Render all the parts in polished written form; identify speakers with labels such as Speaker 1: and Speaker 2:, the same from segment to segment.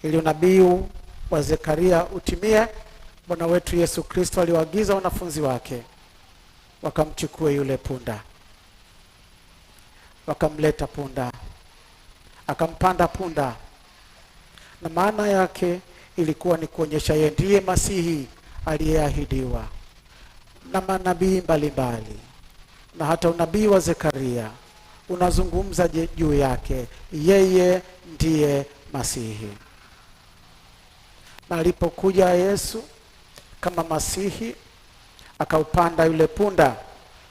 Speaker 1: Ili unabii wa Zekaria utimie, Bwana wetu Yesu Kristo aliwaagiza wanafunzi wake wakamchukue yule punda, wakamleta punda, akampanda punda, na maana yake ilikuwa ni kuonyesha yeye ndiye Masihi aliyeahidiwa na manabii mbalimbali, na hata unabii wa Zekaria unazungumza juu yake, yeye ndiye Masihi. Na alipokuja Yesu kama Masihi, akaupanda yule punda,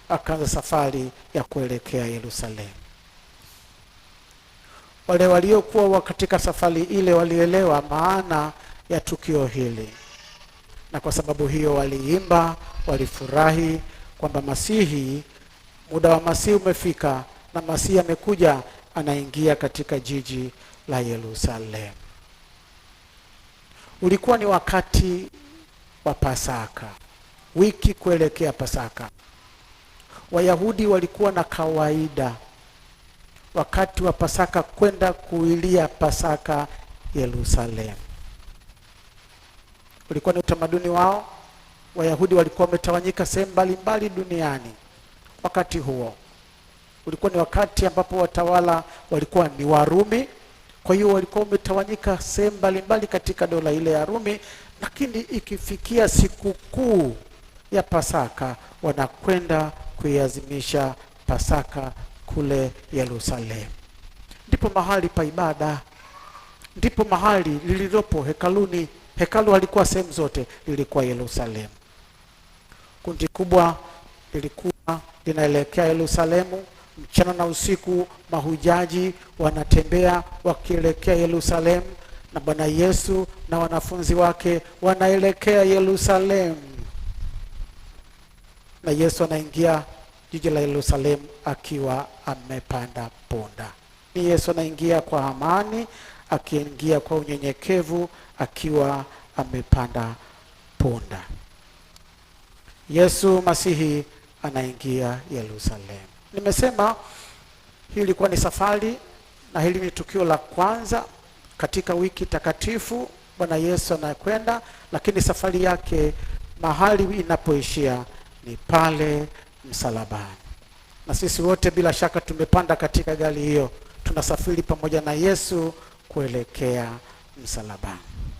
Speaker 1: akaanza safari ya kuelekea Yerusalemu. Wale waliokuwa katika safari ile walielewa maana ya tukio hili, na kwa sababu hiyo waliimba, walifurahi kwamba Masihi, muda wa Masihi umefika na Masihi amekuja, anaingia katika jiji la Yerusalemu. Ulikuwa ni wakati wa Pasaka, wiki kuelekea Pasaka. Wayahudi walikuwa na kawaida wakati wa Pasaka kwenda kuilia Pasaka Yerusalemu. Ulikuwa ni utamaduni wao. Wayahudi walikuwa wametawanyika sehemu mbalimbali duniani. Wakati huo ulikuwa ni wakati ambapo watawala walikuwa ni Warumi, kwa hiyo walikuwa wametawanyika sehemu mbalimbali katika dola ile ya Rumi, lakini ikifikia sikukuu ya Pasaka wanakwenda kuiazimisha Pasaka kule Yerusalemu. Ndipo mahali pa ibada, ndipo mahali lililopo hekaluni. Hekalu halikuwa sehemu zote, lilikuwa Yerusalemu. Kundi kubwa lilikuwa linaelekea Yerusalemu mchana na usiku, mahujaji wanatembea wakielekea Yerusalemu, na Bwana Yesu na wanafunzi wake wanaelekea Yerusalemu, na Yesu anaingia jiji la Yerusalemu akiwa amepanda punda. Ni Yesu anaingia kwa amani, akiingia kwa unyenyekevu, akiwa amepanda punda. Yesu Masihi anaingia Yerusalemu. Nimesema hii ilikuwa ni safari na hili ni tukio la kwanza katika wiki takatifu. Bwana Yesu anakwenda, lakini safari yake mahali inapoishia ni pale msalabani. Na sisi wote bila shaka tumepanda katika gari hiyo, tunasafiri pamoja na Yesu kuelekea msalabani.